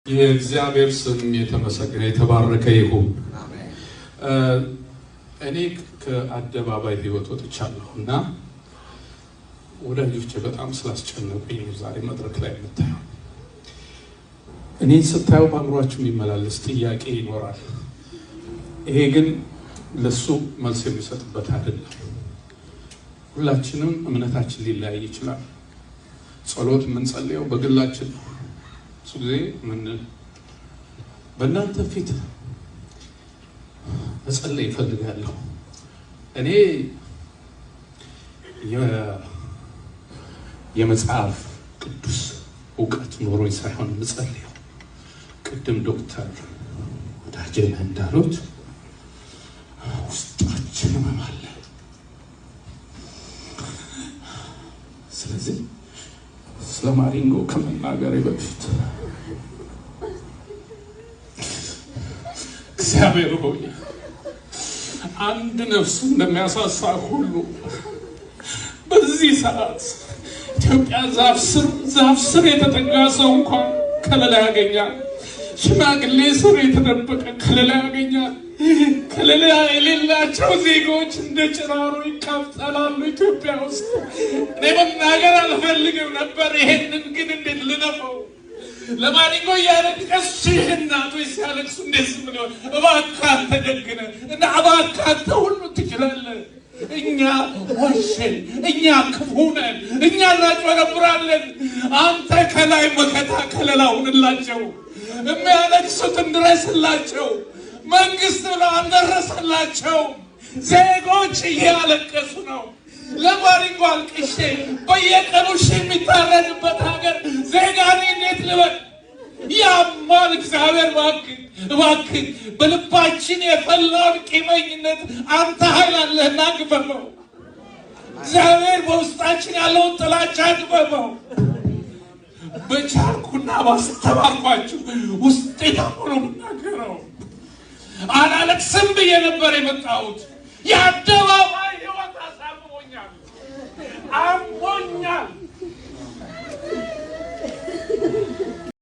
የእግዚአብሔር ስም የተመሰገነ የተባረከ ይሁን። እኔ ከአደባባይ ሕይወት ወጥቻለሁ እና ወዳጆቼ በጣም ስላስጨነቁኝ ነው ዛሬ መድረክ ላይ የምታየው። እኔን ስታየው በአእምሯችሁ የሚመላለስ ጥያቄ ይኖራል። ይሄ ግን ለሱ መልስ የሚሰጥበት አይደለም። ሁላችንም እምነታችን ሊለያይ ይችላል። ጸሎት የምንጸልየው በግላችን ነው። ብዙ ጊዜ ምን በእናንተ ፊት መጸለይ እፈልጋለሁ። እኔ የመጽሐፍ ቅዱስ እውቀት ኖሮኝ ሳይሆን የምጸልየው፣ ቅድም ዶክተር ወዳጄነህ እንዳሉት ውስጣችን ህመም አለ። ስለዚህ ስለ ማዲንጎ ከመናገሬ በፊት እግዚአብሔር ሆይ፣ አንድ ነፍስ እንደሚያሳሳ ሁሉ በዚህ ሰዓት ኢትዮጵያ ዛፍ ስር ዛፍ ስር የተጠጋ ሰው እንኳን ከለላ ያገኛል። ሽማግሌ ስር የተደበቀ ከለላ ያገኛል። ከለላ የሌላቸው ዜጎች እንደ ጭራሮ ይቃጠላሉ ኢትዮጵያ ውስጥ። እኔ መናገር አልፈልግም ነበር። ይሄንን ግን እንዴት ልለፈው? ለማዲንጎ እያለቀሱ ሺህ እናቶች ሲያለቅሱ እንዴት ዝም ሊሆን? እባክህ አንተ ደግነህ እና እባክህ አንተ ሁሉ ትችላለህ። እኛ ዋሸን፣ እኛ ክፉ ነን፣ እኛ እናጭበረብራለን። አንተ ከላይ መከታ ከለላ ሁንላቸው፣ የሚያለቅሱትን ድረስላቸው። መንግስት ብለው አልደረሰላቸው። ዜጎች እያለቀሱ ነው። ለማዲንጎ አልቅሼ በየቀኑ ሺህ የሚታረድበት ሀገር ዜጋ ነኝ እንዴት ልበል? ያማል። እግዚአብሔር እባክህ እባክህ በልባችን የፈላውን ቂመኝነት አንተ ኃይል አለህና ግፈፈው። እግዚአብሔር በውስጣችን ያለውን ጥላቻ ግፈፈው። በቻልኩና ባስተማርኳችሁ ውስጤ ታሞ ነው የምናገረው። አላለቅስም ብዬ ነበር የመጣሁት። የአደባባይ